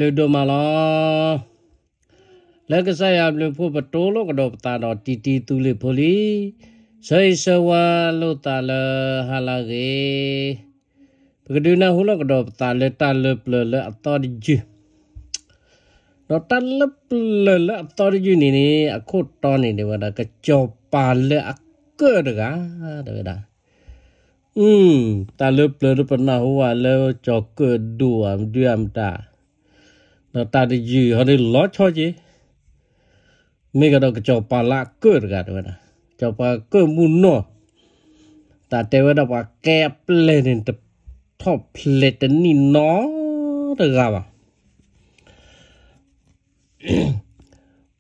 ဒိၣ်ဒိၣ်မးလီၤ. လၢကစၢ်ယွၤဘျုးဖှိၣ်ပတိလိာ်ကဒီးပသးဒီးတံတံသူလ့ၤဖိလံ, ဆၢဂ့ၤဆၢဝါလိာ်သးလၢဟါလၢအဂ့ၤ, ပကဒုးနၢ်ဟူလိာ်ကဒီးပသးလၢတၢ်လၢပျၢၤလၢအသီတယုၢ်, ဒီးတၢ်လၢပျၢၤလၢအသီတယုၢ်န့ၣ်န့ၣ် အခိၣ်တီန့ၣ် တဲဝဲဒၣ် ကစီၤပၤလၢအကၢၣ်တဂၤ, တဲဝဲဒၣ် တၢ်လၢပျၢၤဒီးပနၢ်ဟူဝဲလၢကၠီၤကၢၣ်ဒိၣ်အမဒုအမတၤ, ဒီးတၢ်တယုၢ်ဟီဒုးလီၤဆီက့ၤ, မ့ၢ်ကဒီးကစီၤပၤလၢအကၢၣ်တဂၤ တဲဝဲဒၣ်, ကစီၤပၤကၢၣ်မုၢ်နီၢ်, တၢ်တဲဝဲဒၣ်ပှၤကဲအပျဲၢ်န့ၣ် တထီၣ်ဖျဲးတနံၣ်နီတဂၤဘၣ်.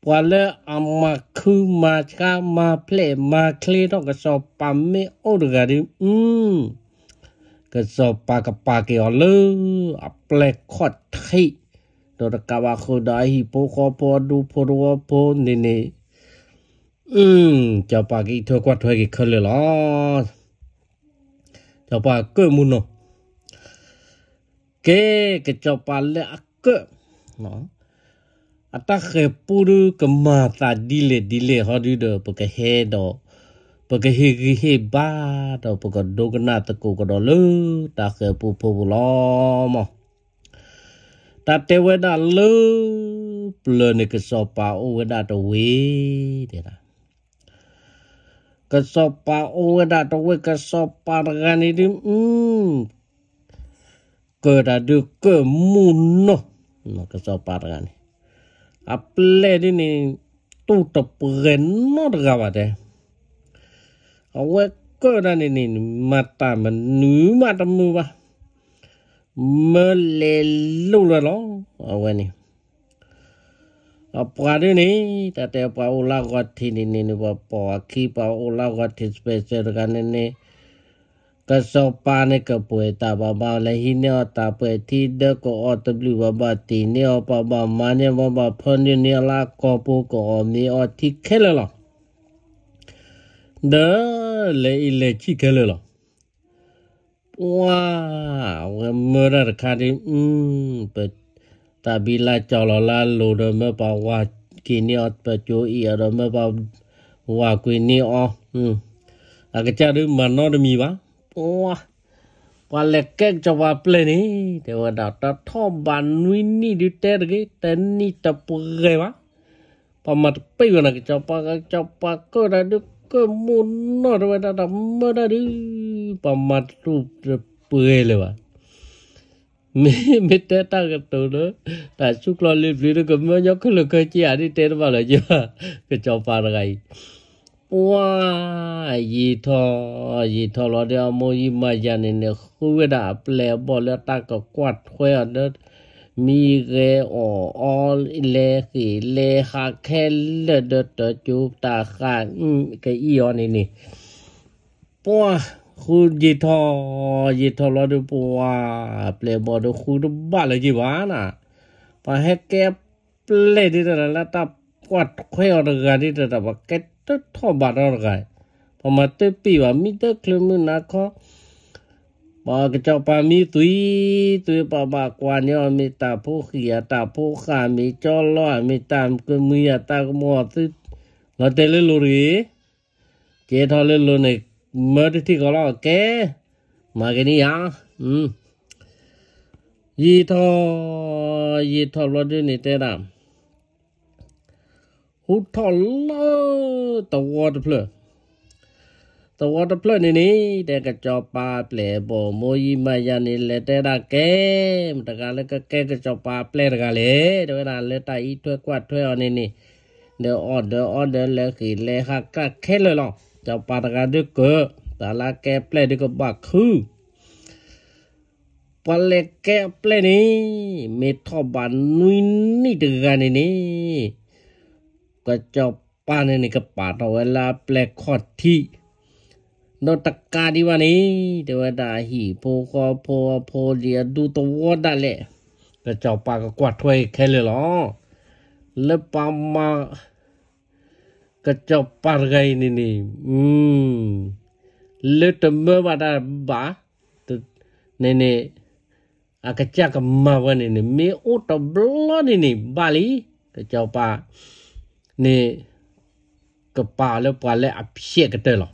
ပှၤလၢအမၤခုမၤဆှါမၤဖျဲးမၤချ့ထီၣ်ကစီၤပၤမ့ၢ်အိၣ်တဂၤဒီး, ကစီၤပၤကပာ်က့ၤအီၤလၢအပျဲၢ်ခီၣ်ထံး, ဒီးတကးဘၣ်ဃုာ်ဒီးအဟံၣ်ဖိဃီဖိအဒူဖိတဝီဖိန့ၣ်န့ၣ်, ကစီၤပၤကအံးထွဲကွၢ်ထွဲက့ၤခဲလၢာ်လီၤ. ကစီၤပၤကၢၣ်မုၢ်နီၢ် ကဲ, ကစီၤပၤလၢအကၢၣ်, အတၢ်ဃဲၤပူဒုးကမၤသးဒ်လဲၣ်ဒ်လဲၣ်ဟီဒုဒီး ပကဟဲဒီး, ပကဟ့ၣ်ဂံၢ်ဟ့ၣ်ဘါ, ဒီးပကဒိကနၣ်သကိးကဒီးလၢတၢ်ဃဲၤပူဖိပူၤလီၤမး. တၢ်တဲဝဲဒၣ်လၢပျၢၤန့ၣ် ကစီၤပၤအိၣ်ဝဲဒၣ်တဝ့ၢ်, တဲဒၣ် ကစီၤပၤအိၣ်ဝဲဒၣ်တဝ့ၢ်, ကစီၤပၤတဂၤန့ၣ်ဒုး, ကၢၣ်တၢ်ဒုးကၢၣ်မုၢ်နီၢ်, ကစီၤပၤတဂၤန့ၣ်, အပျဲၢ်ဒုးန့ၣ်, တူၢ်တပှဲၤနီတဂၤဘၣ်တဲ, အဝဲကၢၣ်ဒၣ်န့ၣ်န့ၣ် မၤတၢ်မနုၤမးတမုာ်ဘၣ်, မၢလဲၤလိာ်လၢလီၤ, အဝဲန့ၣ် အပှၤဒုးန့ၣ်, တၢ်တဲပှၤအိၣ်လၢဂီၤထံးန့ၣ်န့ၣ်န့ၣ် ပှၤပိာ်အခံ ပှၤအိၣ်လၢဂီၤထံး special တဂၤန့ၣ်န့ၣ်, ကစီၤပၤန့ၣ်ကပှဲၤတၢ်ဘၣ်ဘၣ် လဲၤဟံးန့ၢ်အီၤတၢ်ပှဲၤထံ ဒၢကအီၣ်တဘျုးဘၣ်ဘၣ် တ့ၢ်န့ၢ်အီၤ ပှၤဘၣ်မၤန့ၢ် ပှၤဘၣ်ဖၢနုာ်န့ၢ်အီၤလၢအကီၢ်ပူၤ ကအီၣ်မ့ၤအီထံခဲလၢာ်လီၤ. ဒီးလဲၤအံၤလဲၤဆံၣ်ခဲလၢာ်လီၤ. ပှၤ, အဝဲမၢဒၣ်တခါဒ်, ပတၢ်ဘံလၢကၠီလီၤလၢအလိၤဒီး မၢပှၤဝၤက့ၤန့ၢ်အီၤ ပကၠိအံၤအီၤဒီး မၢပှၤဝၤကွံာ်န့ၢ်အီၤ, အကစၢ်ဒုးမၤနီတမံၤဘၣ်. ပှၤ, ပှၤလဲၤကဲကစီၤပၤပျဲၢ်န့ၣ် တဲဝဲဒၣ် တထီၣ်ဘးနွံနံၣ်ဒုးတဲတဂ့ၤ တနံၣ်တပှဲၤဘၣ်. ပှၤမၤတပ့ၢ်ဘၣ်န့ၣ် ကစီၤပၤ, ကစီၤပၤကၢၣ်တၢ်ဒုးကၢၣ်မုၢ်နီၢ် တဲဝဲဒၣ် တၢ်မၢဒၣ်ဒုး, ပှၤမၤတပှဲၤလၢၤဘၣ်. မ့ၢ်, မ့ၢ်တဲတၢ်ကတိၤလၢ တၢ်ဆူကျီၢ်လ့ပျုၤဒီး ကမၢညီခဲလၢာ်ခဲဆ့ဧါဒ်တဲတဘၣ်လၢၤက့ဘၣ်, ကစီၤပၤတဂၤအံၤ ပှၤ, ယံာ်ထီၣ်, ယံာ်ထီၣ်လီၤဒီး အမိၢ်ယံမၤယၤန့ၣ်န့ၣ် ဃုဝဲဒၣ်အပျဲၢ်အဘီၣ်လၢတၢ်ကကွၢ်ထွဲအီၤဒီး မံဂဲၤအီၣ်အီလဲၤဃ့ၢ်လဲၤဟးခဲလၢာ်ဒီး တၢ်ကၠိတၢ်ဃာ်ကအံၣ်အီၤန့ၣ်န့ၣ် ပှၤ, ဃုယံာ်ထီၣ်, ယံာ်ထီၣ်လီၤဒီး ပှၤ, ပျဲၢ်ဘီၣ်ဒီးဃုတဘၣ်လၢၤက့ဘၣ်နၤ, ပှၤဟဲကဲပျဲၢ်ဒ်တၢ်လၢတၢ်ကွၢ်ထွဲအီၤတဂၤဒ်တၢ် ပှၤကဲတထီၣ်ဘးထီၣ်တဂၤ, ပှၤမၤတပ့ၢ်ဘၣ် မံတချုးမုၢ်နၤခီ ပှၤကစီၤပၤမံသွံၣ်, သွံၣ်ပှၤဘၣ်ကွၢ်န့ၢ်အီၤ မ့ၢ်တၢ်ဖိဃံၣ်ဧါ တၢ်ဖိဃၢ် မ့ၢ်ကၠီလီဧါ မ့ၢ်တၢ်ကမှံဧါ တၢ်ကမီၤသု, လီၤတဲာ်လၢလိၤတဂ့ၤ, ကဲထီၣ်လၢလိၤန့ၣ် မၢတထံၣ်ဃီလီၤ ကဲ, မၤက့ၤန့ၢ်ယၤ, ယံာ်ထီၣ်, ယံာ်ထီၣ်ဘျီဒုန့ၣ်တဲဒၣ် ဟူထီၣ်လၢ သဝီတဖျၢၣ်, သဝီတဖျၢၣ်န့ၣ်န့ၣ် တဲကစီၤပၤပျဲၢ်ဘီၣ် မိၢ်ယံမၤယၤန့ၣ် လဲၤတဲဒၣ်ကဲ, မတၤတဂၤလၢကကဲကစီၤပၤပျဲၢ်တဂၤလဲၣ် တဲဝဲဒၣ်လၢတၢ်အံးထွဲကွၢ်ထွဲအီၤန့ၣ်န့ၣ်, ဒီးအီၣ်ဒီးအီဒီးလဲၤဃ့ၢ်လဲၤဟးကၢ်ခဲလၢာ်လီၤ. စီၤပၤတဂၤဒုကၢၣ်, တၢ်လၢကဲပျဲၢ်ဒုကဘၣ်ခု ပှၤလဲၤကဲအပျဲၢ်န့ၣ် မ့ၢ်ထီၣ်ဘးနွံနံၣ်တဂၤန့ၣ်န့ၣ်, ကစီၤပၤန့ၣ်န့ၣ် ကပာ်ထီၣ်ဝဲလၢအပျဲၢ်ခီၣ်ထံး, ဒီးတကးဒံးဘၣ်န့ၣ် တဲဝဲဒၣ်အဟံၣ်ဖိဃီဖိအဖိဒံးအဒူသဝီဒၣ်လဲာ်, ကစီၤပၤကကွၢ်ထွဲခဲလၢာ်လီၤ. လၢပှၤမၤ ကစီၤပၤတဂၤအံၤန့ၣ်န့ၣ်, လၢတမၢဘၣ်တၢ်ဘၣ်, န့ၣ်န့ၣ်, အကစၢ်ကမၤဝဲန့ၣ်န့ၣ် မ့ၢ်အိၣ်တဘျီန့ၣ်န့ၣ် ဘၣ်လံ, ကစီၤပၤန့ၣ် ကပာ်လၢပှၤလၢအဖျဲးကတၢၢ်လီၤ.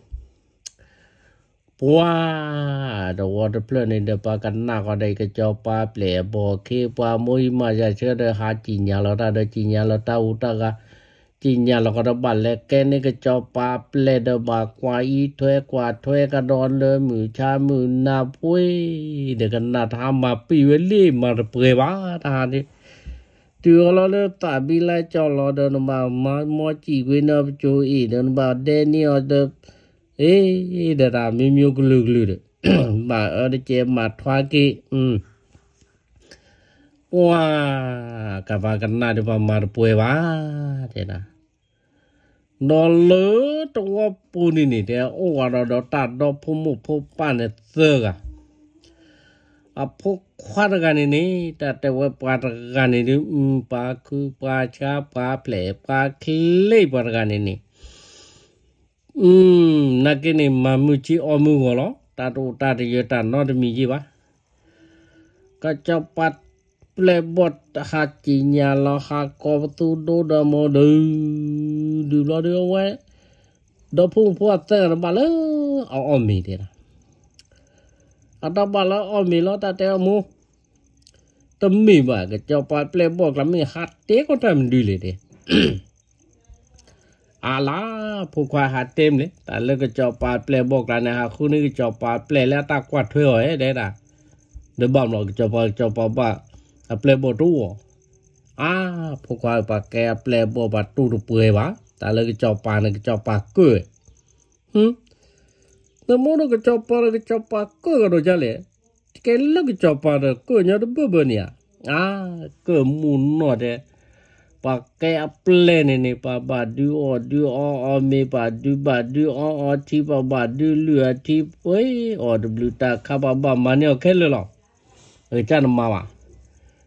ပှၤတဝီတဖျၢၣ်န့ၣ်ဒီး ပှၤကနၣ်ဃီဒီး ကစီၤပၤပျဲၢ်အဘီၣ်ခ့ ပှၤမိၢ်အံၤမၤယၤဆၢဒီး ဟးစံၣ်ညါလီၤတၢ်ဒီး စံၣ်ညါလီၤတၢ်အူတၢ်ဂၤ, စံၣ်ညါလီၤဃီဒီး ဘၣ်လဲၤကဲန့ၢ်ကစီၤပၤပျဲၢ်ဒီး ဘၣ်ကွၢ်အံးထွဲကွၢ်ထွဲကဒီးလၢမုၢ်ဆါမုၢ်နၤပှ့ၤ ဒီးကနၣ်တဟါမၤပံာ်ဝဲလံ မၤတပှဲၤဘၣ်တဟါန့ၣ် တုၤအီၤလီၤလၢသးဘံလါကၠီလီၤဒီး နဘၣ်မၤမီစံၣ်ကွံာ်န့ၢ်ပစိၤအံၤဒီး နဘၣ်ဒဲန့ၢ်အီၤဒီး အ့ ဒီးတၢ်မံမံကလုာ်ကလုာ်ဒီး ဘၣ်အၢတကဲမၤထွါက့ၤ ပှၤ ကဘၣ်ကနၣ်ဒီးပှၤမၤတပှဲၤဘၣ် တဲဒၣ်. ဒီးလၢတဝီပူၤန့ၣ်န့ၣ် တဲအိၣ်ဝဲဒီးဒီးတၢ်ဒီဖိမိၢ်ဖိပၢ်န့ၣ်သၢဂၤ, အဖိခွါတဂၤန့ၣ်န့ၣ် တၢ်တဲဝဲပှၤတဂၤန့ၣ်ဒုး ပှၤခုပှၤဆါပှၤဖျဲးပှၤချ့ပှၤတဂၤန့ၣ်န့ၣ် နာ်က့န့ၣ် မၤမုၢ်ဆ့အီၣ်မုၢ်ဂီၤလီၤ. တၢ်တအိၣ်တၢ်တယၢၤတၢ်နီတမံၤယ့ၢ်ဘၣ်. ကစီၤပၤပျဲၢ်ဘီၣ်ဟးစံၣ်ညါလီၤ ဟးကိးပသူဒိဒီးမိၢ်ဒုး ဒုးဘျီဒုးအဝဲ ဒီဖိမုၣ်ဖိအသၢဂၤတဘၣ်လၢအအီၣ်မ့ၤတဲဒၣ်. အတၢ်ဘၣ်လၢအအီၣ်မ့ၤလီၤ တၢ်တဲအမိၢ် တမ့ၢ်ဘၣ် ကစီၤပၤပျဲၢ်ဘီၣ်ကျါမ့ၢ်ဟးတဲကီးတၢ်မနုၤလဲၣ်တဲ အါလါ ဖိခွါဟးတဲမ့ၢ်လဲၣ် တၢ်လၢကစီၤပၤပျဲၢ်ဘီၣ်ကျါန့ၣ် ဟးဃုန့ၢ်ကစီၤပၤပျဲၢ်လၢအတၢ်ကွၢ်ထွဲအီၤဧဲဒဲဒၣ်. ဒီးဘၣ်မ့ၢ်လီၤ ကစီၤပၤ ကစီၤပၤဘၣ် အပျဲၢ်ဘီၣ်တအိၣ်အီၤ. အါ ဖိခွါပှၤကဲအပျဲၢ်ဘီၣ်ပှၤတူၢ်တပှဲၤဘၣ် တၢ်လၢကစီၤပၤန့ၣ် ကစီၤပၤကၢၢ် နမိၢ်ဒီးကစီၤပၤဒီးကစီၤပၤကၢၢ်ကဒီးဒ်လဲၣ်. ကဲလၢကစီၤပၤဒီးကၢၢ်ညီတဘၢဘၢန့ၣ်ဧါ. အါ ကၢၢ်မူနီၢ်တဲ ပှၤကဲအပျဲၢ်န့ၣ်န့ၣ် ပှၤဘၣ်ဒုးအီၣ်ဒုးအီအီၣ်မ့ၤ ပှၤဒုးဘၣ်ဒုးအီအီထံ ပှၤဘၣ်ဒုးလုၢ်အထံ ပှ့ၤအီၣ်တဘျုးတၢ်ခါ ပှၤဘၣ်မၤန့ၢ်အီၤခဲလၢာ်လီၤ. အကစၢ်နမၤဘၣ်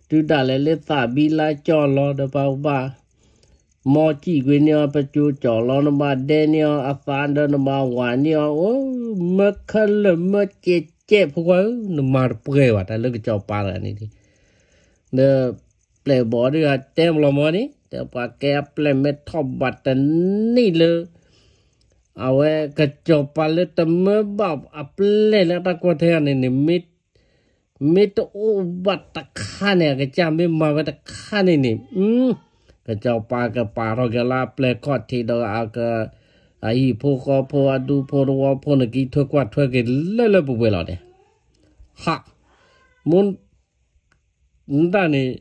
တုၤဒၣ်လဲာ်လၢသးဘံလါကၠီလီၤဒီးပှၤဘၣ် မီစံၣ်ကွံာ်န့ၢ်အီၤ ပစိၤကၠီလီၤ နဘၣ်ဒဲန့ၢ်အီၤအသးဒီး နဘၣ်ဝၤန့ၢ်အီၤ အိ မၢခဲလၢာ်မၢကဲးကဲး ဖိခွါဧၢ နမၤတပှဲၤဘၣ် တၢ်လၢကစီၤပၤတဂၤန့ၣ် ဒီးပျဲၢ်ဘီၣ်ဒုးတဲမလီၤမီန့ၣ် ဒီးပှၤကဲအပျဲၢ်မ့ၢ်ထီၣ်ဘၣ်တနံၣ်လၢ အဝဲကစီၤပၤလၢတမၢဘၣ်အပျဲၢ်လၢအတၢ်ကွၢ်ထွဲန့ၣ်န့ၣ် မ့ၢ်တအိၣ်ဘၣ်တခါန့ၣ် အကစၢ်မ့ၢ်မၤဝဲတခါန့ၣ်န့ၣ် ကစီၤပၤကပာ်ထီၣ်က့ၤလၢအပျဲၢ်ခီၣ်ထံးဒီး အဟံၣ်ဖိဃီဖိ အဒူဖိတဝီဖိန့ၣ် ကအံးထွဲကွၢ်ထွဲက့ၤလၢလၢပှဲၤပှဲၤလီၤန့ၣ် ဟး မိၢ် နတၢ်န့ၣ်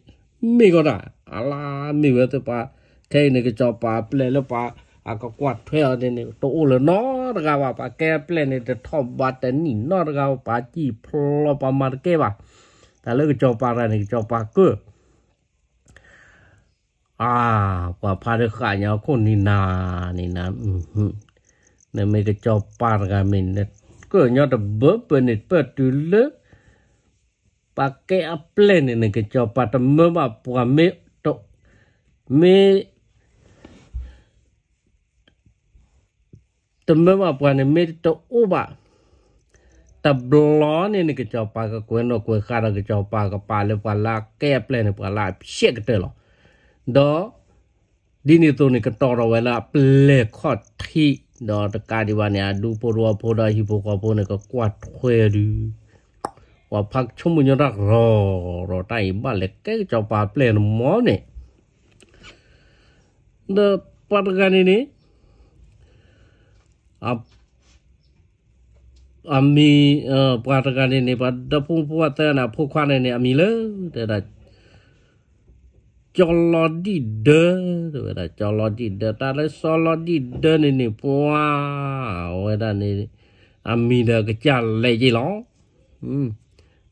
မ့ၢ်ကီးတၢ် အလါမ့ၢ်ဝဲသ့ၣ်ပှၤ ခဲအံၤန့ၣ် ကစီၤပၤအပျဲၢ်လၢပှၤ အကကွၢ်ထွဲအီၤန့ၣ်န့ၣ် တအိၣ်လၢၤနီတဂၤဘၣ် ပှၤကဲအပျဲၢ်န့ၣ် တထီၣ်ဘၣ်တနံၣ်နီတဂၤဘၣ် ပှၤစံၣ်ဖျိပှၤမၤတကဲဘၣ် တၢ်လၢကစီၤပၤတဂၤန့ၣ် ကစီၤပၤကၢၢ် အါ ပှၤဖါတဃာ်ညါခိၣ်နံၤနၤန့ၣ်နၤ နမ့ၢ်ကစီၤပၤတဂၤမ့ၢ် နကၢၢ်ညီတဘၢဘၢန့ၣ် ပၢၢ်တုၤလၢ ပှၤကဲအပျဲၢ်န့ၣ် နကစီၤပၤတမၢဘၣ်ပှၤမ့ၢ် မ့ၢ် တမၢဘၣ်ပှၤန့ၣ် မ့ၢ်တအိၣ်ဘၣ် တဘျီန့ၣ် နကစီၤပၤကကွဲးနီၣ်ကွဲးဃါဒီး ကစီၤပၤကပာ်လၢပှၤလၢအကဲအပျဲၢ်န့ၣ် ပှၤလၢအဖျဲးကတၢၢ်လီၤ. ဒီး ဒ်န့ၣ်အသိးန့ၣ် ကတီၤထီၣ်ဝဲလၢအပျဲၢ်ခီၣ်ထံး ဒီးတကးဒံးဘၣ်န့ၣ် အဒူဖိတဝီဖိဒီးဟံၣ်ဖိဃီဖိန့ၣ် ကကွၢ်ထွဲဒုး ပှၤဖးကဆိကမိၣ်ညီတၢ်ရီၤရီၤ တၢ်အံၤဘၣ်လဲၤကဲကစီၤပၤအပျဲၢ်န့ၣ်မီၢ်န့ၣ် ဒီးပှၤတဂၤန့ၣ်န့ၣ် အမံၤ ပှၤတဂၤန့ၣ်န့ၣ် ပှၤဒီဖိမုၣ်ဖိခွါသၢဂၤန့ၣ် အဖိခွါန့ၣ်န့ၣ် အမံၤလၢ တဲဒၣ် ကၠီလီၤဒံၣ်ဒၢ တဲဝဲဒၣ် ကၠီလီၤဒံၣ်ဒၢ တၢ်လၢစီလီၤဒံၣ်ဒၢန့ၣ်န့ၣ် ပှၤ အဝဲဒၣ်န့ၣ် အမံၤဒီးကစၢ်လဲၤယ့ၢ်လီၤ.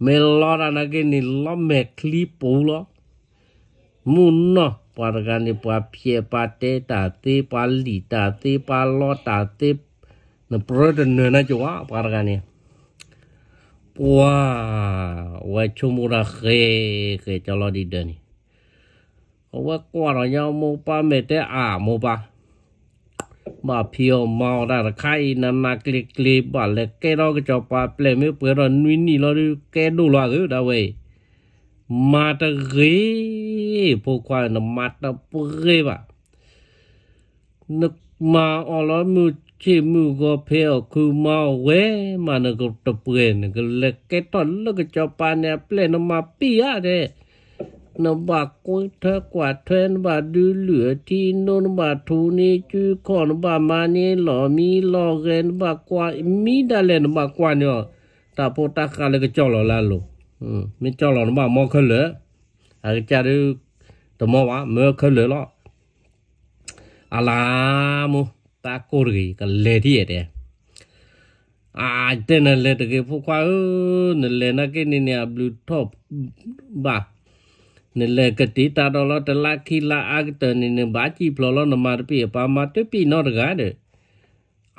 မ့ၢ်လီတၢ်နာ်က့န့ၣ် လီမဲာ်ချံပူၤလီၤ. မုၢ်နီၢ် ပှၤတဂၤန့ၣ် ပှၤဖျဲးပှၤတဲတၢ်သ့ ပှၤလံၣ်တၢ်သ့ ပှၤလီတၢ်သ့ နပြၢတနၢၤနၤကၠိဝါ ပှၤတဂၤန့ၣ် ပှၤ အဝဲဆိကမိၣ်တၢ်ဃဲ ဃဲကၠီလီၤဒံၣ်ဒၢန့ၣ် အဝဲကွၢ်ထီၣ်ညါမိၢ်ပၢ်မဲာ်တဲအါမိၢ်ပၢ် ဘၣ်ဖံးအီၣ်မၤအီၣ်တၢ်တခါအံၤ နးနးကျ့ကျ့ ဘၣ်လဲၤကဲထီၣ်ကစီၤပၤအပျဲၢ် မ့ၢ်ပှဲၤထီၣ်နွံနံၣ်လီၤဒုး ကဲဒိၣ်လီၤအသး ဒၣ်ဝဲအံၤ မၤတဂ့ၤ, ဖိခွါဧၢ နမၤတပှဲၤဘၣ်. နမၤအီၤလီၤမုၢ်ဆ့ၣ်မုၢ်ဂီၤ ဖဲအီၣ်ခုမၤအီၣ်ဝဲ မၤနကတပှဲၤ နကလဲၤကဲထီၣ်လၢကစီၤပၤန့ၣ်အပျဲၢ် နမၤပံၢ်ဧါဒဲး. နဘၣ်ကွၢ်ထွဲကွၢ်ထွဲ နဘၣ်ဒုးလုၢ်အထံနိ နဘၣ်ထူန့ၢ်စုခီၣ် နဘၣ်မၤန့ၢ်လီၢ်မံလီၢ်ဂဲၤ နဘၣ်ကွၢ်မံဒၣ်လဲာ် နဘၣ်ကွၢ်န့ၢ်အီၤ တၢ်ဖိတၢ်ဃၢ်လၢကကၠီၣ်လီၤလၢအလိၤ, မ့ၢ်ကၠီၣ်လီၤနဘၣ်မီခဲလၢာ်, အကစၢ်ဒုး တမီဘၣ် မၢခဲလၢာ်လီၤ. အလၤမိၢ် တၢ်ကိၢ်တဂ့ၤ ကလဲၤထံၣ်အဲၣ်တဲ အတဲနလဲၤတဂ့ၤဖိခွါဧၢ, နလဲၤနာ်က့န့ၣ်န့ၣ် အဘျုးထီၣ်ဘၣ်, နလဲၤကတံာ်တၢ်ဒီးလီၤ တလါခံလါအါကတၢၢ်န့ၣ်န့ၣ် ဘၣ်စံၣ်ဖျိးလီၤ နမၤတပံၢ်အပၢ်မၤတပံၢ်နီတဂၤဒီး,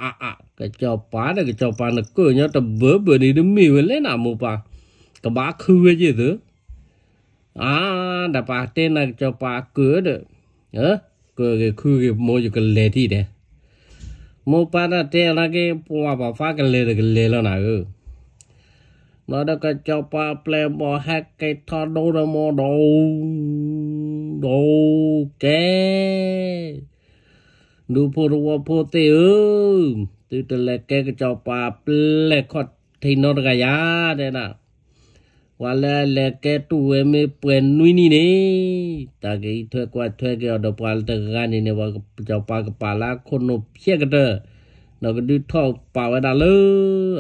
အါအါ ကစီၤပၤဒီး ကစီၤပၤနကၢၣ်ညီတဘၢဘၢန့ၣ် တမ့ၢ်ဝဲလဲၣ်နမိၢ်ပၢ်, ကဘၣ်ခုဝဲယ့ၢ်သု, အါ ဒီးပှၤတဲနၤကစီၤပၤကၢၣ်ဒီး ကၢၣ်ဂ့ၤခုဂ့ၤ မိၢ်ယကလဲၤထံၣ်ဒဲး, မိၢ်ပၢ်တၢ်တဲအီၤနာ်က့ ပှၤပှၤဖးကလဲၤဒီးကလဲၤလီၤနၤဧၢ, ဘျီဒီးကစီၤပၤပျဲၢ်ဘီၣ်ဟဲက့ၤထီၣ်ဒိဒီးမိၢ်ဒီး ဒီးကဲ ဒူဖိသဝီဖိသ့ၣ်ဧၢ, သုတလဲၤကဲကစီၤပၤပျဲၢ်ခီၣ်ထံးနီတဂၤယၤ တဲဒၣ် ပှၤလၢအလဲၤကဲတူၢ်ဝဲမ့ၢ်ပှဲၤနွံနံၣ်န့ၣ်, တၢ်ကအံးထွဲကွၢ်ထွဲက့ၤအီၤဒီးပှၤတဂၤန့ၣ်န့ၣ် ပှၤကစီၤပၤကပာ်လၢအခိၣ်နူာ်ဖျဲးကတၢၢ်, ဒီးကဒုးထီၣ်ပာ်ဝဲဒၣ်လၢ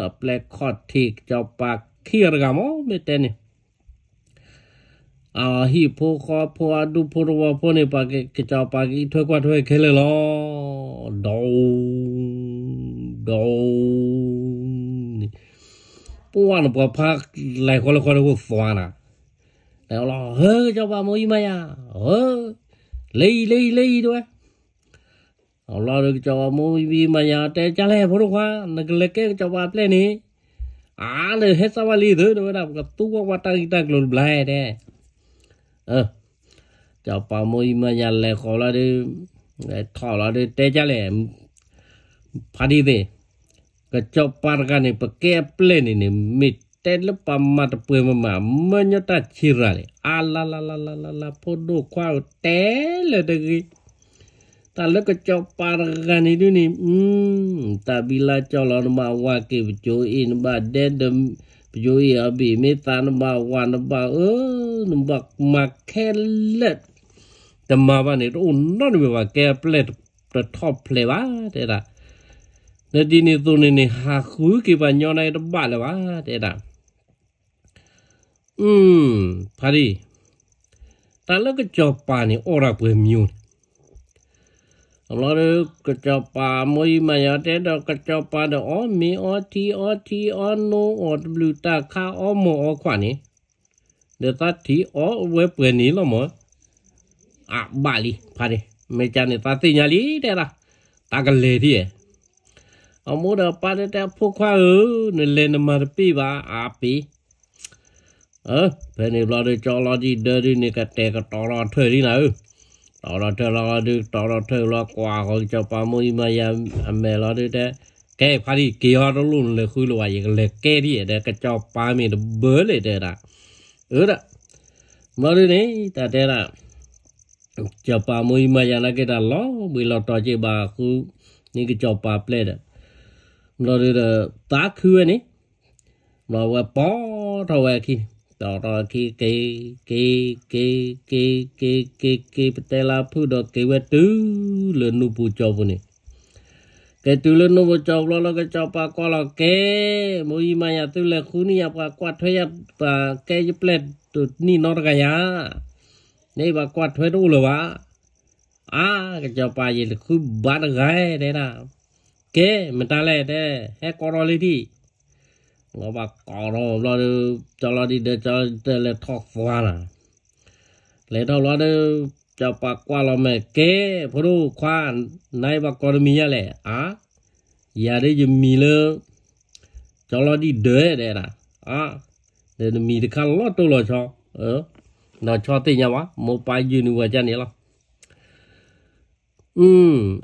အပျဲၢ်ခီၣ်ထံးကစီၤပၤခံဂၤတဂၤမ့ၢ်မ့ၢ်တဲန့ၣ် အဟံၣ်ဖိဃီဖိအဒူဖိသဝီဖိန့ၣ် ပှၤကစီၤပၤကအံးထွဲကွၢ်ထွဲခဲလၢာ်လီၤ. ဒီး ဒီး န့ၣ် ပှၤန့ၣ်ပှၤဖးလဲၤဃီလၢဃီတအိၣ်သွါနၤ, တဲလီၤ ဟၢ ကစီၤပၤမိၢ်အံၤမၤယၤ, ဟၢ လဲၤအံၤ လဲၤအံၤ လဲၤအံၤ တဲဝဲ အလီၢ်ဒီးကစီၤပၤမိၢ်အံၤမၤယၤ တဲကၢ်လဲၣ် ဖိဒိၣ်ခွါ နကလဲၤကဲကစီၤပၤအပျဲၢ်န့ၣ်, အါ နဟဲစၢ်ဝဲလံသု တဲဝဲဒၣ် ပကသူကွၢ်ကွၢ်တၢ်ဂံၢ်တၢ်ကျိၤတဘျီတဲ ကစီၤပၤမိၢ်အံၤမၤယၤလဲၤဃီၤလီၤဒီး ထီၣ်လီၤဒီး တဲကၢ်လဲၣ် ဖါတံၢ်သ့ၣ်, ကစီၤပၤတဂၤန့ၣ် ပကဲအပျဲၢ်န့ၣ်န့ၣ် မ့ၢ်တဲလၢပှၤမၤတပှဲၤမမၤ မၢညီတၢ်ဆံးရၤလဲၣ် အါလါလါလါလါလါ ဖိဒိၣ်ခွါဧၢ တဲလၢာ်တဂ့ၤ တၢ်လၢကစီၤပၤတဂၤန့ၣ်ဒုးန့ၣ် တၢ်ဘံလါကၠီလီၤနဘၣ်ဝၤက့ၤပစိၤအ့ၣ် နဘၣ်ဒဲဒီး ပစိၤအ့ၣ်အဘ့ၣ်မ့ၢ်သးနဘၣ်ဝၤနဘၣ်အၢ နဘၣ်မၤခဲလၢာ် တမၤဘၣ်န့ၣ် တအိၣ်နီတမံၤဘၣ် ကဲအပျဲၢ်တထီၣ်ဖျဲးဘၣ် တဲဒၣ် လၢဒ်န့ၣ်အသိးန့ၣ်န့ၣ် ဟးဃုက့ၤပှၤညီနါအံၤတဘၣ်လၢၤဘၣ် တဲဒၣ် ဖါတံၢ်, တၢ်လၢကစီၤပၤန့ၣ် အီၣ်တၢ်ပှဲၤမံၤန့ၣ်, အဘျီဒီး ကစီၤပၤမိၢ်အံၤမၤယၤတဲဒီး ကစီၤပၤဒီးအီၣ်မ့ၤအီထံအီထံအီနိအီၣ်တဘျုးတၢ်ခါအီမိၢ်အီခွါန့ၣ်, ဒီးသးထံၣ်အီၣ်ဝဲပှဲၤန့ၣ်လီၤမး, အဘၣ်လံ ဖါတံၢ်, မ့ၢ်ကန့ၣ်သးသ့ၣ်ညါလံတဲဒၣ်, တၢ်ကလဲၤထံၣ် အမိၢ်ဒီးပၢ်တဲတဲ ဖိခွါဧၢ, နလဲၤနမၤတပ့ၢ်ဘၣ် အါပ့ၤ, ဖဲန့ၣ်ဘျီဒီး ကၠီလီၤဒံၣ်ဒၢဒုန့ၣ် ကတဲာ်ကတီၤထီၣ်ထၢၣ်လံနၤဧၢ, တီၤထီၣ်ထၢၣ်လီၤဒု တီၤထီၣ်ထၢၣ်လီၤ ကွၢ်ဃီကစီၤပၤမိၢ်အံၤမၤယၤအမဲာ်လီၤဒုတဲ, ကဲ ဖါတံၢ် က့ၤဟီတလိၣ်နလဲၤဃုလိာ်ဘၣ် ယကလဲၤကဲဒ်ဒီး ကစီၤပၤမ့ၢ်တဘၢလံတဲဒၣ်, အၢဒၣ်, ဘျီဒုန့ၣ် တၢ်တဲဒၣ် ကစီၤပၤမိၢ်အံၤမၤယၤနာ်က့တၢ်လီၤဘှံးလီၤတီၤက့ၤဘၣ်ဃု, န့ၣ်ကစီၤပၤပျဲၢ်ဒီး, ဘျီဒုဒီး သးခုဝဲန့ၣ်, ဘျီဝဲပိာ်ထီၣ်ဝဲအခံ, ပိာ်ထီၣ်အခံ က့ၤ, က့ၤ, က့ၤ, က့ၤ, က့ၤ, က့ၤ, က့ၤ, က့ၤ, ပတဲလၢဖုၣ်ဒီးက့ၤဝဲတုၤလၢနူၢ်ပူၤကၠီပူၤန့ၣ်, က့ၤတုၤလၢနူၢ်ပူၤကၠီပူၤလီၤလၢကစီၤပၤကွၢ်လီၤ ကဲ, မိၢ်အံၤမၤယၤသုလဲၤဃုန့ၢ်ယၤ ပှၤကွၢ်ထွဲယၤ ပှၤကဲယပျဲၢ်တနံၣ်နီတဂၤယၤ န့ၣ်ဘၣ်ကွၢ်ထွဲတအိၣ်လၢၤဘၣ်. အါ, ကစီၤပၤယတဃုဘၣ်တဂၤတဲဒၣ်, ကဲ, မတၤလဲၣ်တဲ, ဟဲကိးထီၣ်လံထံၣ်, လီၤဘၣ်ကိးထီၣ်ဘျီဒီး, ကၠီလီၤဒံၣ်ဒၢကၠီတဲလဲၤထီၣ်သွါနၤ, လဲၤထီၣ်ဘျီဒီး, ကစီၤပၤကွၢ်လီၤမဲာ် ကဲ, ဖိဒိၣ်ခွါ, နဘၣ်ကိးတမံၤညါလဲၣ်, အါ, ယၤဒ်ယမံၤလၢ ကၠီလီၤဒံၣ်ဒၢတဲဒၣ်, အါ, ဒီးနမံၤတခါလီၤတိၢ်လီၤဆီ, လီၤဆီသ့ၣ်ညါဘၣ် မိၢ်ပၢ်ယုၢ်နုာ်ဝဲကၢ်န့ၣ်လီၤ.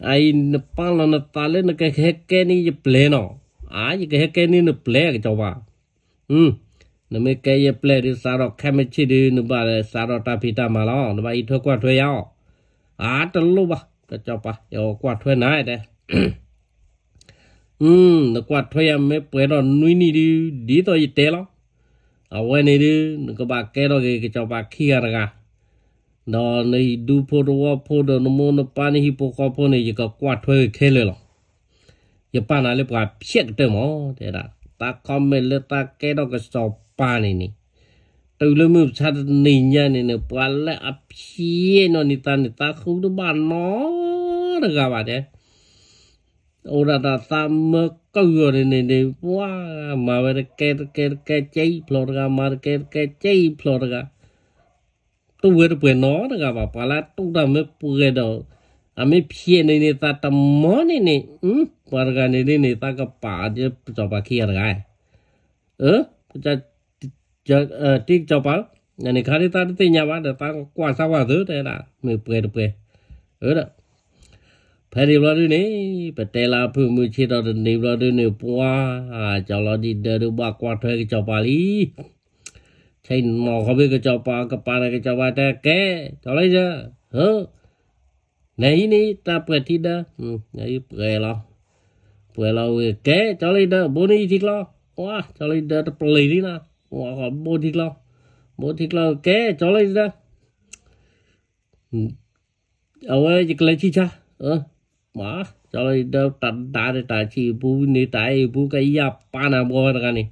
အံၤနပာ်လီၤနသးလၢနကဟဲကဲန့ၢ်ယပျဲၢ်နီၤ, အါ ယကဟဲကဲန့ၢ်နပျဲၢ်ကစီၤပၤ, နမ့ၢ်ကဲယပျဲၢ်ဒုး စးထီၣ်ခဲမုၢ်ဆ့ၣ်ဒုး နဘၣ်စးထီၣ်တၢ်ဖံးတၢ်မၤလီၤ. နဘၣ်ဟံးထွဲကွၢ်ထွဲယၤအီၤ. အါ တလိၣ်ဘၣ် ကစီၤပၤ ယကွၢ်ထွဲနၤတဲ နကွၢ်ထွဲယၤမ့ၢ်ပှဲၤထီၣ်နွံနံၣ်ဒုး ဒ်သိးယတဲလီၤ. အဝဲန့ၣ်ဒုး နကဘၣ်ကဲထီၣ်က့ၤကစီၤပၤခံဂၤတဂၤ, ဒီးနဟံၣ်ဒူဖိသဝီဖိဒီးနမိၢ်နပၢ်နဟံၣ်ဖိဃီဖိန့ၣ် ယကကွၢ်ထွဲက့ၤခဲလၢာ်လီၤ. ယပာ်နၤလၢပှၤဖျဲးကတၢၢ်မး တဲဒၣ်, တၢ်ခီမ့ၢ်လၢတၢ်ကဲထီၣ်ကစီၤပၤန့ၣ်န့ၣ်, တုၤလၢမုၢ်မဆါတနံၤညါန့ၣ်န့ၣ် ပှၤလၢအဖျဲးနီၢ်နံၤသးန့ၣ် သးဃုတဘၣ်နီတဂၤဘၣ်တဲ အိၣ်ဒၣ်တၢ်သးမၢကၢၢ်ဂီၤန့ၣ်န့ၣ်န့ၣ် ပှၤမၤဝဲတကဲတကဲတကဲကဲအံၤဖျိးတဂၤ မၤတကဲတကဲကဲအံၤဖျိးတဂၤ, တဝဲတပှဲၤနီတဂၤဘၣ် ပှၤလၢအတူၢ်တၢ်မ့ၢ်ပှဲၤဒီး အမ့ၢ်ဖျဲးန့ၣ်န့ၣ် သးတမီန့ၣ်န့ၣ် ပှၤတဂၤန့ၣ်ဒ်န့ၣ် သးကပာ်ကစီၤပၤခံဂၤတဂၤ, အၢ တံကစီၤပၤဧၢ, န့ၣ်ခါဒ်သးတသ့ၣ်ညါဘၣ်ဒီး သးကကွၢ်စၢ်ကွၢ်သုတဲဒၣ် မ့ၢ်ပှဲၤတပှဲၤ, အၢဒီး ဖဲန့ၣ်ဘျီဒုန့ၣ် ပတဲလၢအဖုၣ်မုၢ်ဆ့ၣ်ထီၣ်တနံၤဘျီဒုန့ၣ် ပှၤ ကၠီလီၤဒံးဒၢဒုးဘၣ်ကွၢ်ထွဲကစီၤပၤလံ. ဆဲးနီၤခီဖဲကစီၤပၤကပၤန့ၣ် ကစီၤပၤတဲကဲ ကၠီလီၤဒံးဒၢ, နဟံးန့ၢ်တၢ်ပှဲၤထံဒၢ, နဟံးပှဲၤလီၤ, ပှဲၤလီၤဝံၤ ကဲ ကၠီလီၤဒံးဒၢ ဘိန့ၢ်ယထံကျီ, ပှၤ ကၠီလီၤဒံးဒၢတပျံၤလံနၤ, ပှၤဘိထံကျီ, ဘိထံကျီ ကဲ ကၠီလီၤဒံးဒၢ အဝဲယကလဲၤဆံၣ်ဆါ, မ့ၢ် ကၠီလီၤဒံးဒၢ တဒါန့ၣ် တၢ်ဆံၣ်ပူၤန့ၣ် တၢ်အ့ၣ်ပူၤ ကယၢ်ပာ်နၤဘှီဝဲတဂၤန့ၣ်,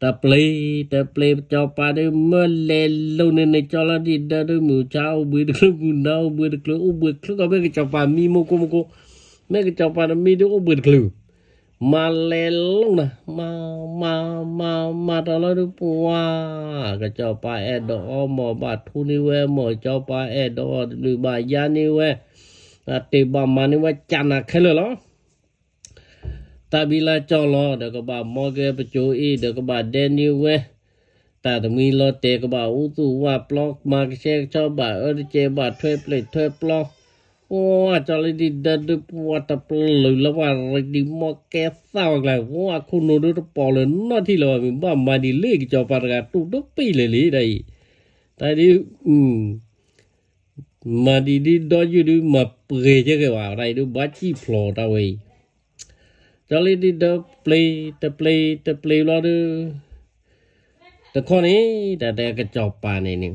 တပျံၤ တပျံၤ ကစီၤပၤဒုးမၢလဲၤလိာ်န့ၣ်န့ၣ် ကၠီလီၤဒံးဒၢဒုး မုၢ်ဆါအိၣ်ဘှံးတချုး မုၢ်နၤအိၣ်ဘှံးတချုး အိၣ်ဘှံးတချုးကီး မ့ၢ်ကစီၤပၤမံမူကိးမူကိး, မ့ၢ်ကစီၤပၤတမံဒုးအိၣ်ဘှံးတချုး မၤလဲၤလိာ်နၤ, မၤ မၤ မၤ မၤတၢ်လီၤဒုး ပှၤ ကစီၤပၤအဲၣ်ဒိးအီမ့ၢ်ဘၣ်ထူန့ၢ်ဝဲ မ့ၢ်ကစီၤပၤအဲၣ်ဒိးအီတဘျုးဘၣ်ယါန့ၢ်ဝဲ, တ့ၢ်ဘၣ်မၤန့ၢ်ဝဲ ကၢ်နၤခဲလၢာ်လီၤ. တၢ်ဘံလၢကၠီလီၤ ဒီးကဘၣ်မီက့ၤပစိၤအံၤ ဒီးကဘၣ်ဒဲန့ၢ်ဝဲ, တၢ်တမှံလီၤတဲာ် ကဘၣ်အူသူၣ်ဝၣ်ပျီ မၤကဆှဲကဆှီ ဘၣ်အၢတကဲ ဘၣ်ထွဲပျဲၢ်ထွဲပျီ, ပှၤ ကၠီလီၤဒံးဒၢဒုး ပှၤတပျံၤလၢပှၤရံးဒံးမီကဲသၣ်ဝဲကျါ, ပှၤခိၣ်နူာ်ဒုးတပိာ်လၢၤနီတထံၣ်လၢၤဘၣ် မ့ၢ်ဘၣ်မၤဒ်လဲၣ် ကစီၤပၤတဂၤတူၢ်တပံၢ်လၢာ်လံ တၢ်အံၤ, တၢ်ဒ် မၤဒ်ဒ်ဒီယုၢ်ဒုး မၤပှဲၤကဲကဲဘၣ် တၢ်အံၤဒုး ဘၣ်စံၣ်ဖျိးတၢ်ဝဲအံၤ, ကၠီလီၤဒံးဒၢပျံၤ တပျံၤ တပျံၤဘျီဒုး တခီန့ၣ် တၢ်တဲကစီၤပၤန့ၣ်န့ၣ်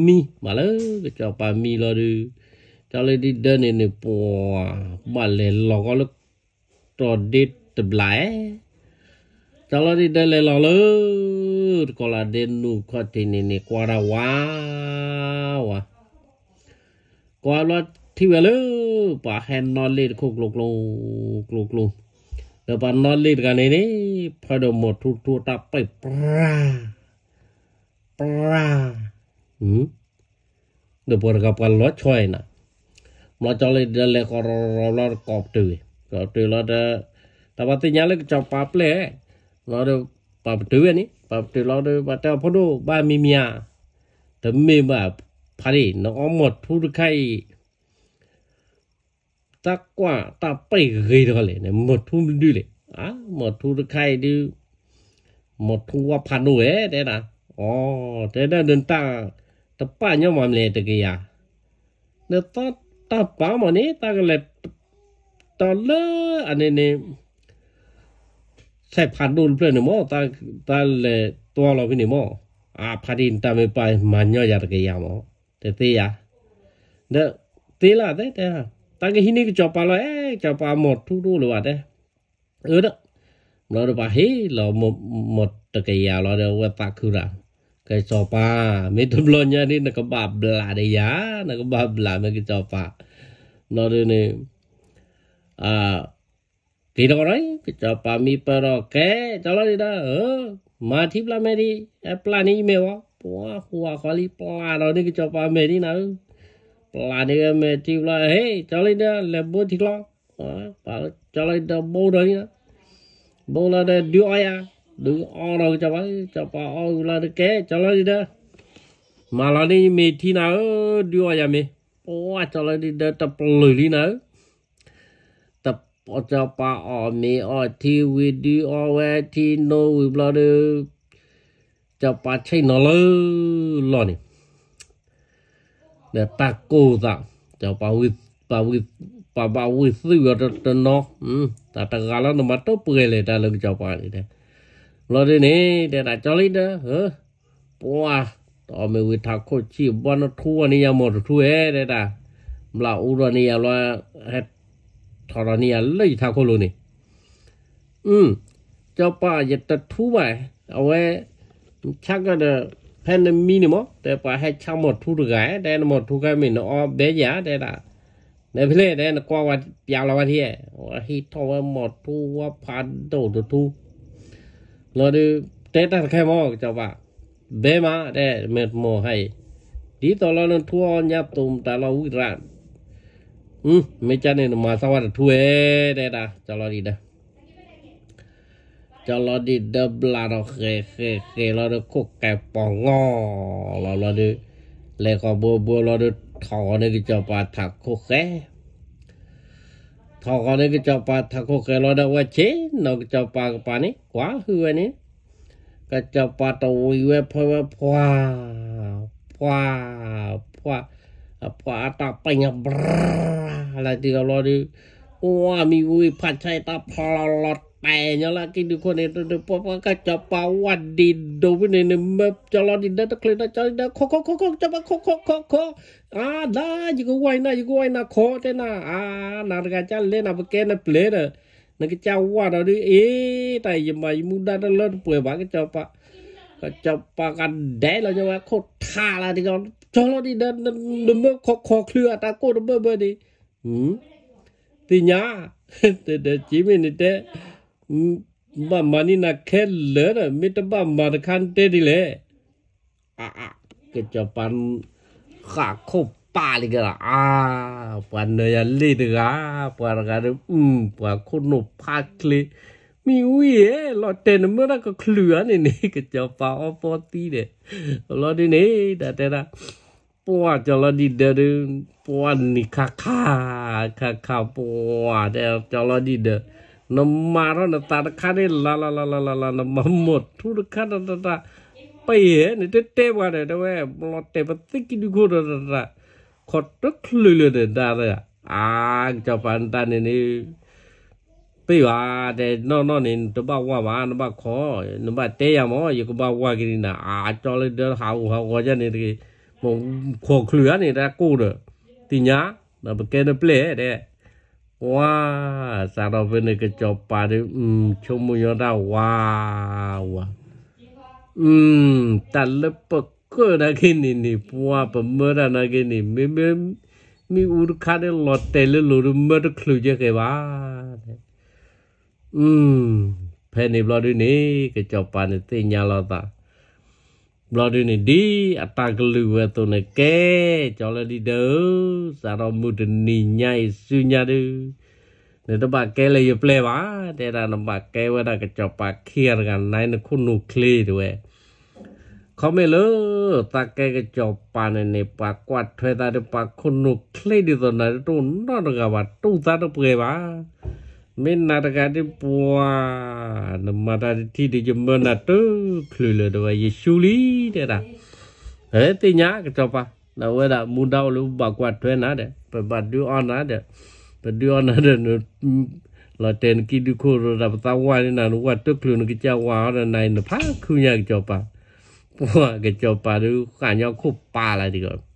မံ ဘၣ်လၢကစီၤပၤမံလီၤဒုး, ကၠီလီၤဒံးဒၢန့ၣ်န့ၣ် ပှၤ ဘၣ်လဲၤလီၤကီးလၢ တြီၢ်ဒ့တဘျီ, ကၠီလီၤဒံးဒၢလဲၤလီၤလၢ တကီလၢဒ့နူၢ်ခီၣ်ထံးန့ၣ်န့ၣ် ကွၢ်တၢ်ဝါ ဝါ ကွၢ်ဘျီထံၣ်ဝဲလၢ ပှၤဟဲနီၣ်လ့ၣ်တခိၣ်ကျိၤကျိၤ ကျိၤကျိၤ, ဒီးပှၤနီၣ်လ့ၣ်တဂၤန့ၣ်န့ၣ် ဖၢဒီးမိၢ်ထူတထူတၢ်ပှဲၢ်ပြၢ် ပြၢ်, ဒီးပှၤတဂၤပှၤလီၤဆီနၤ, ဘျီကၠီလီၤဒံးဒၢလဲၤဃီၤရီၤရီၤဘျီဒီးကိးပတုာ်, ကိးပတုာ်လီၤဒီး တၢ်ပှၤသ့ၣ်ညါလၢကစီၤပၤပျဲၢ်, ဘျီဒီး ပှၤပတုာ်ဝဲန့ၣ် ပှၤပတုာ်လီၤဒီး ပှၤတဲအီၤဖိဒိၣ် ဘၣ်မံၤမံၤဧါ, တမ့ၢ်ဘၣ် ဖးဒံၣ် နအီမိၢ်ထူတခါအံၤ တၢ်ကွၢ်တၢ်ပှဲၢ်ဂ့ၤတဂီၤလဲၣ်န့ၣ် မိၢ်ထူမနုၤလဲၣ်, အါ မိၢ်ထူတခါအံၤဒုး မိၢ်ထူဝါဖးဒိၣ်ဝဲတဲဒၣ်, အီ တဲဒၣ်နတၢ် တပာ်ညီမးမလဲၣ်တကယၤ, နသီတၢ်ပာ်မးန့ၣ် တၢ်ကလဲၤ တီလၢအန့ၣ်န့ၣ် ဆဲးဖးဒိၣ်တဖျၢၣ်န့ၣ်မး တၢ်လဲၤတွီလီၤဖဲန့ၣ်မး, အါ ဖးဒံၣ်နတၢ်မ့ၢ်ပာ်မၤညီယၤတကယၤမး, တသ့ယၤ, ဒီးသ့လၢတဲတဲ, တၢ်ကဟံးန့ၢ်ကစီၤပၤလီၤ, အဲ ကစီၤပၤမိၢ်ထူတအိၣ်လၢၤဘၣ်တဲ, အၢဒီး ဘျီဒီးပှၤဟ့ၣ်လီၤမိၢ်တကယၤလီၤဒီး အဝဲသးခုတၢ်, ကစီၤပၤ မ့ၢ်တဘျီညါဒ်နကဘၣ်ဘျးဒီးယၤ, နကဘၣ်ဘျးမ့ၢ်ကစီၤပၤ, ဘျီဒုးန့ၣ် အ က့ၤထီၣ်ဒီး ကစီၤပၤမံပၢၢ်ဒီး ကဲ ကၠီလီၤဒံးဒၢ မၤထံပျၢ်မဲာ်ဒံး အပျၢ်န့ၢ်ယမဲာ်ဝဲ, ပှၤဟူးဝးဃီလံ ပျၢ်ဒီးန့ၢ်ကစီၤပၤမဲာ်ဒံးနၤဧၢ, ပျၢ်န့ၢ်ဝဲမဲာ်ထံဘျီ ဟ့ၣ် ကၠီလီၤဒံးဒၢ လဲၤဘိထံကျီ, ကၠီလီၤဒံးဒၢဘိဒီးန့ၣ်, ဘိလီၤဒီးဒုးအီယၤ, ဒုးအီဒီးကစီၤပၤ, ကစီၤပၤအီဝံၤလီၤဒီး ကဲ ကၠီလီၤဒံးဒၢ မၤလီၤန့ၢ်ယမဲာ်ထံနၤဧၢ, ဒုးအီယၤမ့ၤ, ပှၤ ကၠီလီၤဒံးဒၢတပျုာ်လံနၤဧၢ, တ ကစီၤပၤအီၣ်မ့ၤအီထံဝံၤ ဒုးအီဝဲထံနိဝံၤဘျီဒီး, ကစီၤပၤဆ့ၣ်နီၤလၢလီၢ်န့ၣ် ဒီးတၢ်ကိၢ်သး, ကစီၤပၤဝံၣ်, ပှၤဘၣ်ဝံၣ်သုးအီၤတနီၤ, တၢ်တဂၤလီၤ နမၤတပှဲၤလဲၣ် တၢ်လၢကစီၤပၤန့ၣ်တဲ. ဘျီဒုန့ၣ် တဲဒၣ် ကၠီလံဒၢ, ပှၤ, တအီၣ်မ့ၢ်ဝံၤထးခိၣ်ဆံးဘီ နထူဝဲန့ၢ်ယၤမီၢ်တထူဝဲ တဲဒၣ်, ဘျၣ်အူဒီးန့ၢ်ယၤလီၤ, ဟဲထီၣ်ဒီးန့ၢ်ယၤလၢယထးခိၣ်လိၤန့ၣ် ကစီၤပၤ ယတထူဘၣ်, အဝဲ ဆါကဒီး ဖဲနမံန့ၣ်မး တဲပှၤဟဲဆါမီၢ်ထူတဂၤ, တဲနမီၢ်ထူခဲမ့ၢ်နအီဘဲယၤ တဲဒၣ်, နဖဲလဲၣ် တဲနကွၢ်ဝဲပျးလီၤဝဲထံ, ဟံးထီၣ်ဝဲမီၢ်ထူဝါဖးဒိၣ်တထူ လီၤဒုး, တဲတၢ်တခါမး ကစီၤပၤ, ဘဲမး တဲမ့ၢ်တမီၢ်ဟဲအံၤ, ဒ်သိးလၢနထူအီညါသိးမတၤလီၤဝံၣ်ရၣ်, မ့ၢ်ကန့ၣ်နမၤသးဝဲတထူဝဲ, တဲဒၣ် ကၠီလီၤဒံးဒၢ ကၠီလီၤဒံးဒၢဘျးဒီးဃဲၤဃဲၤဃဲၤလီၤဒီးခိၣ်ဃဲၤပီၤငီၢ်လီၤဘျီဒုး, လဲၤဃီၤဘှီဘှီလီၤဒီး ထီၣ်ဃီၤန့ၢ်ကစီၤပၤထးခိၣ်ဃဲၤ, ထီၣ်ဃီၤန့ၢ်ကစီၤပၤထးခိၣ်ဃဲၤလီၤဒီး အဝဲဆ့ၣ်နီၤကစီၤပၤကပၤန့ၣ် ကွၢ်ဟုၣ်ဝဲန့ၣ်, ကစီၤပၤတဝံၤဝဲဖဲဝဲ ဖှၤ, ဖှၤ, ဖှၤ, အဖှၤအတၢ်ပညါ ဘြၤ လၢတံၢ်အဘျီဒုး, ဝါမံၤဝံၤဖးဆါအတၢ်ဖျီလီၤတဲာ်ညီလၢအကံၢ်ဒုးခိၣ်န့ၣ် ပှၤကစီၤပၤဝါဒံးဒိးဖဲန့ၣ် နမၢကၠီလီၤဒံးဒၢတချုးဒီး ကၠီလီၤဒံးဒၢ ခိၣ်ခိၣ်ခိၣ်ခိၣ် ကစီၤပၤခိၣ်ခိၣ်ခိၣ်ခိၣ်, အါ ဒၣ် ယကဝါအံၤနၤ ယကဝါအံၤနၤခိၣ် တဲနၤ, အါ နၤတဂၤကလဲၤနၤ ပကဲနပျဲၢ်ဒီး နကစၢ်ဝါဒီးဒုး အ့ တၢ်ယမၤယမူဒါတလၢတပှဲၤဘၣ် ကစီၤပၤ, ကစီၤပၤကဒဲးလီၤညီဝဲခိၣ်ထးလၢတံၢ်ကီး, ကၠီလီၤဒံးဒၢ နမၢခိၣ်ခိၣ်ချုးအတၢ်ကိၢ်တဘၢဘၢဒံး, သ့ၣ်ညါ, တဒၢးက့မ့ၢ်နတဲ, ဘၣ်မၤန့ၢ်နၤခဲလၢာ်ဒီး မ့ၢ်တဘၣ်မၤတခါနတဲဒ်လဲၣ်. ကစီၤပၤ ဃၣ်ခိၣ်ပာ်လံကဒီး အါ, ပှၤနၢၤယၤလ့ၣ်တဂၤ, ပှၤတဂၤဒီး ပှၤခိၣ်နူာ်ဖးချ့, မ့ၢ်ဝံၤဧဲ လီၤတဲာ်နမၢတၢ်ကချုးဧါန့ၣ်န့ၣ် ကစီၤပၤအီသီသံဒီး, လီၤဒုးန့ၣ် တၢ်တဲဒၣ် ပှၤကၠီလီၤဒံးဒၢဒုး, ပှၤနံၤခါခါ, ခါခါပှၤတဲကၠီလီၤဒံးဒၢ, နမၤထီၣ်နသးတခါန့ၣ် လၢလၢလၢလၢလၢလၢ နမၤမိၢ်ထူတခါတတတ, ပယဲၢ်န့ၣ်တတဲပှၤဒီး တဲဝဲ လီၤတဲာ်ပသ့ကံၢ်ဒုးခိၣ်တတတ, ခိးတချုးလၢာ်ဒီးဒၣ်, အါ, ကစီၤပၤနတၢ်န့ၣ်န့ၣ် ပ့ၢ်ဘၣ်, တဲနီၢ်နီၢ်န့ၣ် နတဘၣ်ဝါဘၣ်, နဘၣ်ခိး, နဘၣ်တဲယၤမး ယကဘၣ်ဝါက့ၤနၤ, အါ, ကၠီလီၤဒံးဒၢဟးဂူာ်ဟးဂီၤယၤန့ၣ်တဂ့ၤ, မ့ၢ်ခိၣ်ချုးဧါန့ၣ် တၢ်ကိၢ်ဒီး, သ့ၣ်ညါ, ဒီးပကဲနပျဲၢ်တဲ, ဝါ, စးထီၣ်ဖဲန့ၣ် ကစီၤပၤဒီး ဆိကမိၣ်ညီတၢ်ဝါ, ဝါ တၢ်လၢပကၢၣ်နာ်က့န့ၣ်န့ၣ် ပှၤပမၢတၢ်နာ်က့န့ၣ် မ့မ့ၢ် မ့ၣ်အူတခါန့ၣ် လီၤတဲာ်လၢလိၤဒီး မၢတချုးကဲဃဲၤဘၣ်. ဖဲန့ၣ်ဘျီဒုန့ၣ် ကစီၤပၤန့ၣ်သ့ၣ်ညါလီၤသး ဘျီဒုန့ၣ် ဒ်အတၢ်ကလုၢ်ဝဲအသိးန့ၣ် ကဲ ကၠီလီၤဒံးဒၢ, စးထီၣ်မုၢ်တနံၤညါအံၤဆူညါဒု နတဘၣ်ကဲလၢယပျဲၢ်ဘၣ်, တဲဒၣ်နဘၣ်ကဲဝဲဒၣ်ကစီၤပၤခံဂၤတဂၤ နၤနခိၣ်နူာ်ချ့တဲဝဲ. ခီမ့ၢ်လၢ သးကဲကစီၤပၤန့ၣ်န့ၣ် ပှၤကွၢ်ထွဲသးဒီးပှၤခိၣ်နူာ်ချ့ဒ်သိးနၤတအိၣ်နီတဂၤဘၣ် တူၢ်သးတပှဲၤဘၣ်. မ့ၢ်နၤတဂၤဒ်ပှၤ နမၤတၢ်တထံၣ်ဒီး ယမၢနၤတချုးလၢၤတဲဝဲ ယဆူလံတဲဒၣ်. သ့ၣ်ညါကစီၤပၤ နဝဲဒၣ်မူဒါအိၣ်လၢပဘၣ်ကွၢ်ထွဲနၤဒီး ပဘၣ်ဒုးအီနၤဒီး ပဒုးအီနၤဒီး လီၤတဲာ်နကံၢ်ဒုခိၣ်ဒီး ပသးဝါန့ၢ်နၤ နဝဲတချုးနကစၢ်ဝါအီၤဒီး နၤအံၤနဖးခုညါကစီၤပၤ. ပှၤကစီၤပၤဒုးဃၣ်ညီခိၣ်ပာ်လၢဒ်ကီး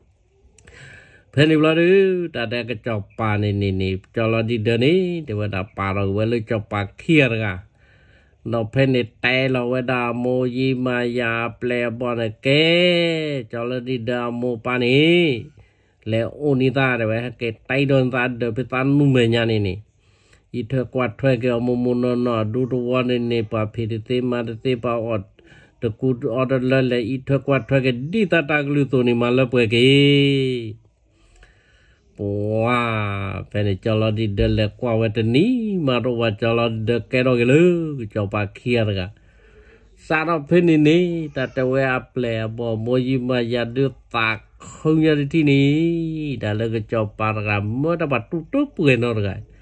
ဖဲန့ၣ်ဘျီဒု တၢ်တဲကစီၤပၤန့ၣ်န့ၣ်န့ၣ် ကၠီလီၤဒံးဒၢန့ၣ် တဲဝဲဒၣ်ပာ်ထီၣ်က့ၤဝဲလၢကစီၤပၤခံဂၤတဂၤ ဒီးဖဲန့ၣ်တဲလီၤဝဲဒၣ်အမိၢ်ယံမၤယၤအပျဲၢ်အဘီၣ်န့ၣ် ကဲ ကၠီလီၤဒံးဒၢအမိၢ်ပၢ်န့ၣ် လဲၤအိၣ်န့ၢ်သးတဲဝဲ ဟဲက့ၤတဲဒီးနသးဒီးဖဲသးနူမဲာ်ညါန့ၣ်န့ၣ် အံးထွဲကွၢ်ထွဲက့ၤအီၤမိၢ်မိၢ်နီၢ်နီၢ် အဒူသဝီန့ၣ်န့ၣ် ပှၤဖံးတသ့မၤတသ့ ပှၤအီၣ်တကူအီတလၢလဲၤ အံးထွဲကွၢ်ထွဲက့ၤဒ်သးတၢ်ကလုၢ်အသိးန့ၣ် မၤလၢပှဲၤက့ၤ ပှၤ ဖဲန့ၣ်ကၠီလီၤဒံးဒၢလဲၤကွၢ်ဝဲတနံၤ မၤတအိၣ်ဘၣ် ကၠီလီၤဒံးဒၢကဲထီၣ်က့ၤလၢ ကစီၤပၤခံဂၤတဂၤ စးထီၣ်ဖဲန့ၣ်န့ၣ် တၢ်တဲဝဲအပျဲၢ်အဘီၣ် မိၢ်ယံမၤယၤဒုးသးခုညါတထံၣ်န့ၣ် တၢ်လၢကစီၤပၤတဂၤ မၢတၢ်ဘၣ်တူၢ်တပှဲၤနီတဂၤ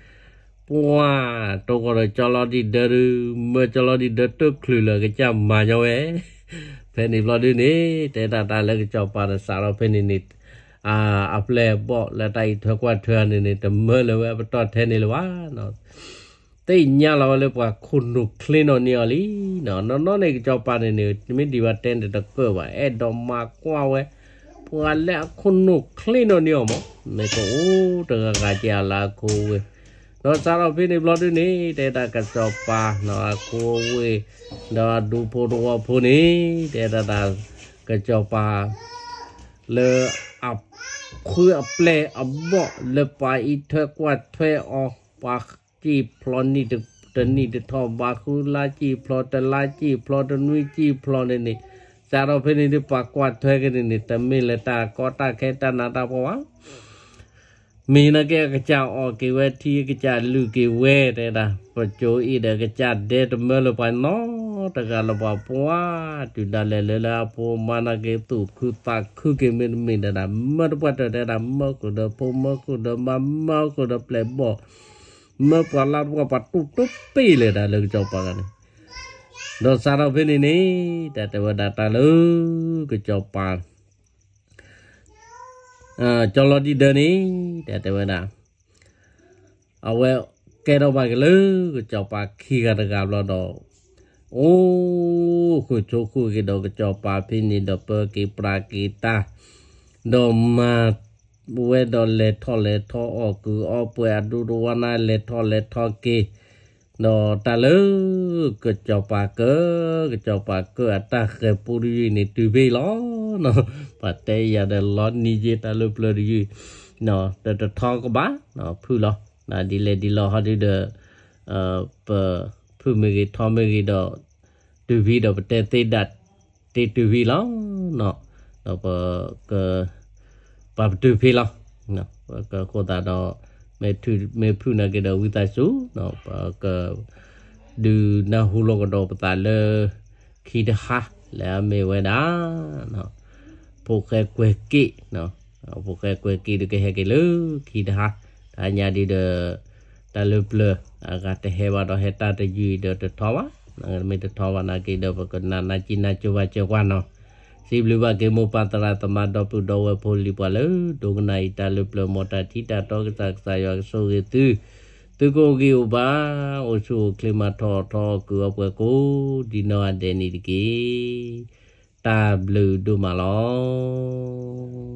ပှၤ တိၢ်ကီၢ်ဒီးကၠီလီၤဒံးဒၢဒုး မၢကၠီလီၤဒံးဒၢတချုးလၢာ် ကစၢ်မၤညီဝဲ ဖဲန့ၣ်ဘျီဒုန့ၣ် တဲဒၣ်တၢ်လၢကစီၤပၤဒီးစးထီၣ်ဖဲန့ၣ်န့ၣ် အပျဲၢ်အဘီၣ်လၢတၢ်အံးထွဲကွၢ်ထွဲန့ၣ်န့ၣ် တမၢလၢၤဝဲအပတီၢ်ထဲန့ၣ်လၢၤဘၣ်. သ့ၣ်ညါလီၤဝဲလၢပှၤခိၣ်နူာ်ချ့နီၣ်န့ၢ်အီၤလံ. နီၢ်နီၢ်န့ၣ်ကစီၤပၤန့ၣ်န့ၣ် တမ့ၢ်ဒံးဘၣ်တဲန့ၣ်တကၢၢ်ဘၣ် အဲၣ်ဒိးမၤကွၢ်ဝဲ ပှၤလၢအခိၣ်နူာ်ချ့နီၣ်န့ၢ်အီၤမး မ့ၢ်ကအိၣ်တဂၤဂၤက့ၤအလၢအခိဝ့ၢ် ဒီးစးထီၣ်ဖဲန့ၣ်ဘျီဒုန့ၣ် တဲဒၣ်ကစီၤပၤနီၢ်အခိဝ့ၢ် ဒီးအဒူဖိတဝီဖိန့ၣ် တဲဒၣ်တၢ် ကစီၤပၤ လၢအဖုအပျဲၢ်အဘီၣ်လၢပှၤအံးထွဲကွၢ်ထွဲအီၤ ပှၤစံၣ်ဖျိနံၣ်တနံၣ်တထီၣ် ဘၣ်ဃုလါစံၣ်ဖျိ တလါစံၣ်ဖျိ တနွံစံၣ်ဖျိန့ၣ်န့ၣ် စးထီၣ်ဖဲန့ၣ်ဒုးပှၤကွၢ်ထွဲက့ၤန့ၣ်န့ၣ် တမ့ၢ်လၢတၢ်ကီတၢ်ခဲတၢ်နးတၢ်ဖှီၣ်ဘၣ် မ့ၢ်နာ်က့အကစၢ်အီၣ်က့ၤဝဲထံ အကစၢ်လုၢ်က့ၤဝဲ တဲဒၣ် ပစိၤအံၤဒီးကစၢ်ဒဲတမၢလၢၤပှၤနီတဂၤလၢၤဘၣ် ပှၤတုၤဒၣ်လဲာ်လၢလၢအဖိမါနာ်က့သူၣ်ခုသးခုက့ၤမ့တမ့ၢ်ဒဲဒၣ် မၢတပှၢ်တၢၢ်တဲဒၣ် မၢဃုာ်ဒီးဖိ မၢဃုာ်ဒီးမါ မၢဃုာ်ဒီးပျဲၢ်ဘီၣ် မၢပှၤလၢ်တပှၢ်ပှၤတူၢ်တပ့ၢ်လဲၣ်ဒၣ်လၢကစီၤပၤဂၤန့ၣ် ဒီးစးထီၣ်ဖဲန့ၣ်န့ၣ် တၢ်တဲဝဲဒၣ်တၢ်လၢ ကစီၤပၤ ကၠီလီၤဒံဒၢန့ၣ် တၢ်တဲဝဲဒၣ် အဝဲကဲထီၣ်ဘၣ်က့ၤလၢကစီၤပၤခံဂၤတဂၤဘျီဒီး အိၣ်ဃုာ်ဆိးဃုာ်က့ၤဒီးကစီၤပၤဖဲန့ၣ်ဒီးပၢက့ၤပြးက့ၤတၢ် ဒီးမၤဝဲဒီးလဲၤထီၣ်လဲၤထီအီၣ်ကုာ်အီပှဲၤအဒူတဝီနါလဲၤထီၣ်လဲၤထီက့ၤ ဒီးတၢ်လၢ ကစီၤပၤကၢ ကစီၤပၤကၢအတၢ်ဃဲၤပူတယုၢ်န့ၣ် တုၤဖဲလီၤ. ပှၤတဲယၤဒီးလီနံၤယ့တၢ်လၢပျၢၤတယုၢ် တတထီကဘၣ် ဖုၣ်လီၤ. ဒ်လဲၣ်ဒ်လဲၣ်ဟီဒုဒီး ပဖုၣ်မ့ၢ်ဂ့ၤထီမ့ၢ်ဂ့ၤဒီး တုၤဖဲဒီးပတဲသ့ဒၣ် တ့တုၤဖဲလီၤ. ဒီးပက ပာ်ပတုာ်ဖဲလီၤ. ပကဃိသးဒီး မ့ၢ်ဖုၣ်နာ်က့ဒီးဝံသးစူၤ ပက ဒုးနၢ်ဟူလိာ်ကဒီးပသးလၢ ခံတဟါ လၢအမ့ၢ်ဝဲဒၣ် ဖိၣ်ဃဲကွဲၤက့ၣ် ဖိၣ်ဃဲကွဲၤက့ၣ်ဒုးကဟဲက့ၤလၢခံတဟါ တဟါညါဒ်ဒီး တၢ်လၢပျၢၤ အဂၤတဟဲဘၣ်ဒီးဟဲတၢ်တယုၢ်အံၤဒီးတထီဘၣ် မ့ၢ်တထီဘၣ်နာ်က့ဒီး ပကနၢ်နၢ်ကံနၢ်ကၠိဘၣ်စၢၤကွၢ်နီၤ စံးဘျုးဘၣ်က့ၤမိၢ်ပၢ်သရၣ်သမါဒီပုၢ်ဒီဝဲၢ်ဖိလံၤပှၤလၢ ဒိကနၣ်အံၤတၢ်လၢပျၢၤ မ်တၢ်ထံတၢ်တီကစၢ်ကစၢ်ယွၤကဆိၣ်ဂ့ၤသု သုကအိၣ်ဂံၢ်အိၣ်ဘါ အိၣ်ဆူၣ်အိၣ်ချ့မၤထီၣ်ထီအီၣ်ကုာ်အီပှဲၤကိး ဒ်နီၢ်ဂၤဒဲးန့ၣ်တက့ၢ်. တၢ်ဘျုးဒိၣ်မးလီၤ.